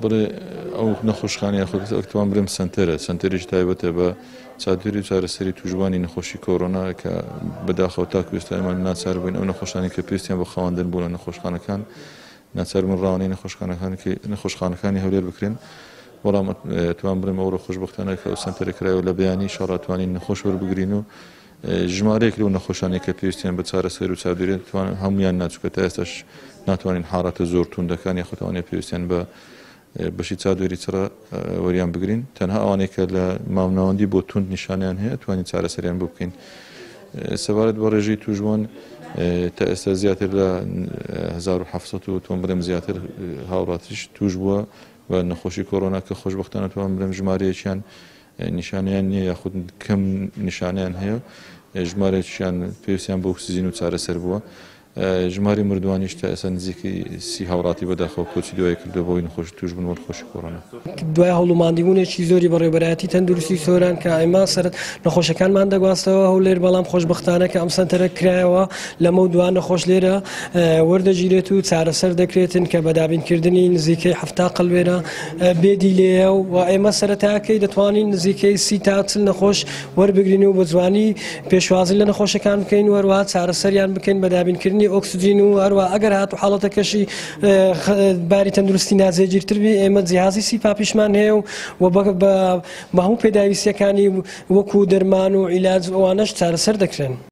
بڵێ ئەو نەخۆشخانە یاخود ئەتوان بڵێم سەنتەرە، سەنتەرێکی تایبەتە بە چاودێری و چارەسەری تووشبووانی نەخۆشی کۆرۆنا کە بەداخەوە تاکو ئێستا ئێمە ناچار بووین ئەو نەخۆشانەی کە پێویستیان بە خەواندن بوون لە نەخۆشخانەکان ناچار بوون ڕەوانەی نەخۆشخانەکانی هەولێر بکرێن. بەڵام ئەتوان بڵێم ئەوڕۆ خۆشبەختانە کە ئەو سەنتەرە کرایەوە لە بەیانی شەڕ ئەتوانین نەخۆش وەربگرین و ژمارەیەک لەو نەخۆشانەی کە پێویستیان بە چارەسەر و چاودێریە هەموویان نا چونکە تا ئێستاش ناتوانین حاڵەتە زۆر توندەکان یاخود ئەوانەی پێویستیان بە بەشی چاودێری چڕە وەریان بگرین تەنها ئەوانەی کە لە مامناوەندی بۆ توند نیشانیان هەیە توانین چارەسەریان بۆ بکەین سەبارەت بە ڕێژەی تووشبوون تا ئێستا زیاتر لە 1700 و تۆم بڵێم زیاتر هاوڵاتیش توش بووە بە نەخۆشی کۆرۆنا کە خۆشببختانە توان بڵێم ژمارەیەکیان نیشانەیان نییە یاخود کەم نیشانەیان هەیە ژمارەیەکیان پێویستیان بۆ ئۆکسجین و چارەسەر بووە. ژماری مردووانیش تا ئێستا نزیکەی 30 هاوڵاتی بەداخەوە کۆچی دوایی کردووە بەهۆی نەخۆشی تووشبوون بە نەخۆشی کۆرۆنا. دوای هەوڵ و ماندیبوونێکی زۆری بەڕێوەبەرایەتی تەندروستی سۆران کە ئێمە سەر نەخۆشەکانمان دەگواستەوە هەولێر، بەڵام خۆشبەختانە کە ئەم سەنتەرە کرایەوە لەمەو دوا نەخۆش لێرە وەردەگیرێت و چارەسەر دەکرێتن کە بە دابینکردنی نزیکەی 70 قەلوێنە بێدی لێیە و ئێمە سەرەتاکەی دەتوانین نزیکەی 30 تا 40 نەخۆش وەربگرین و بە جوانی پێشوازی لە نەخۆشەکان بکەین و هەروەها چارەسەریان بکەین بە دابینکردنی ئۆکسجین و هەروە ئەگەر هاتو حاڵەتەکەشی باری تەندروستی ناجێگیرتر بی ئێمە جیهازی سیپاپیشمان هەیە و بە هەموو پێداویستیەکانی وەکو دەرمان و عیلاج ئەوانەش چارەسەر دەکرێن.